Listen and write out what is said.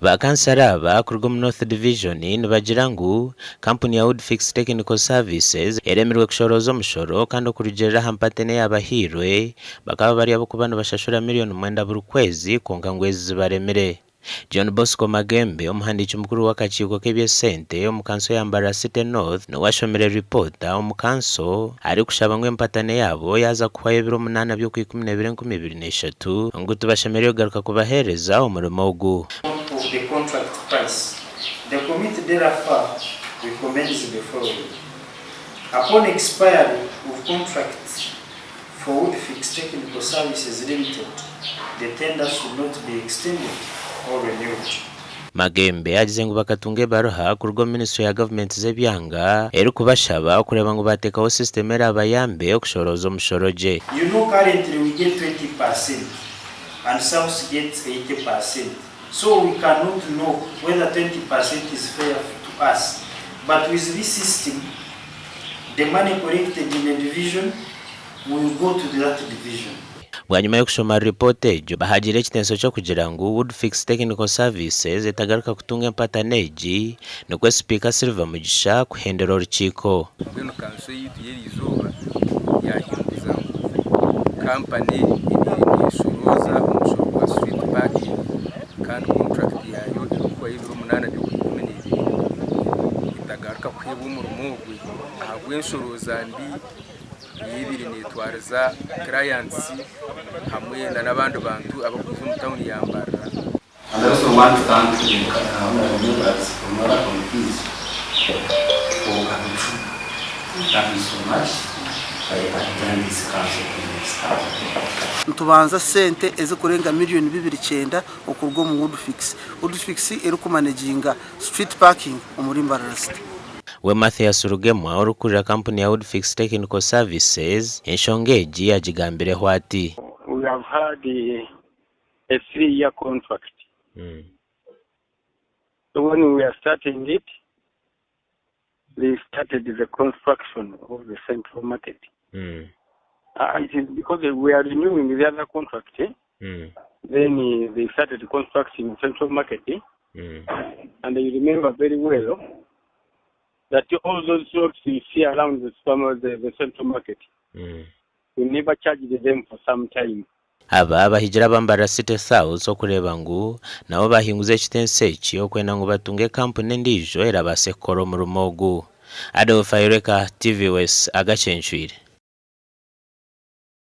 Ba kansara aba kuruga omu North Division nibagira ngu kampuni ya Woodfix Technical Services eremirwe kushorooza omushoro kandi okurugiirira aha mpateni eyabahairwe bakaba bari ab'okuba nibashashura miriyoni mwenda buri kwezi kwonka ngu ezi zibaremire. John Bosco Magembe, omuhandiiki mukuru w'akakiiko k'eby'esente omu kanso ya Mbarara City North niwe ashomire ripoota omu kanso arikushaba ngu empatane yaabo yaaza kuhwayo ebiro munaana by'Okwikumineebiri 2003 ngu tibashemereire kugaruka kubaheereza omurimo ogu. Of the contract price. The committee therefore recommends the following, Upon expiry of contract for Woodfix Technical Services Limited, the tender should not be extended or renewed. Magembe agize ngu bakatunga ebaruha kuruga omu minisitule ya gavumenti z'ebyanga erikubashaba okureeba ngu baateekaho sisitemu eraabayambe okushorooza omushoro gye. You know currently we get 20% and South gets 80% so we cannot know whether 20% is fair to us but with this system the money collected in a division will go to that division. Bwanyima y'okushoma ripoota egyo, bahagiire ekitenso ky'okugira ngu Woodfix Technical Services etagaruka kutunga empatano egi, nikwo Sipiika Silver Mugisha kuhendera orukiiko. Mbwenu kanso yaitu y'eriizooba yaahinguza ngu kampani ebaire neeshorooza omushoro gwa street parking kandi kontrakiti yaayo erikuhwayo ebiro munaana by'Okwikumineebiri etagaruka kuheebwa omurimo ogwe ahabw'enshorooza mbi ei ebaire neetwariza clients hamwe n'abandi bantu abarikuza omu tauni ya Mbarara. And I also want to thank the honorable members from other committees for coming through. Thank you so much. I adjourn this council to the next council. Nitubanza sente ezikurenga miriyoni 2.9 okuruga omu Woodfix. Woodfix erikumaneginga street parking omuri Mbarara City. We Mathias Rugemwa orikukurira kampuni ya Woodfix Technical Services enshonga egi yagigambireho ati. We have had a 3 year contract so when we are starting it they started the construction of the central market it is because we are renewing the other contract then they started constructing central market and you remember very well that all those shops you see around the, the, the central market we never charged them for some time. Aba bahigire aba Mbarara City South okureeba ngu nabo bahinguza ekitenso eki okwenda ngu batunge kampuni endiijo erabaase kukora omurimo ogu. Adolf Ayoreka, TVS, Agacencwire.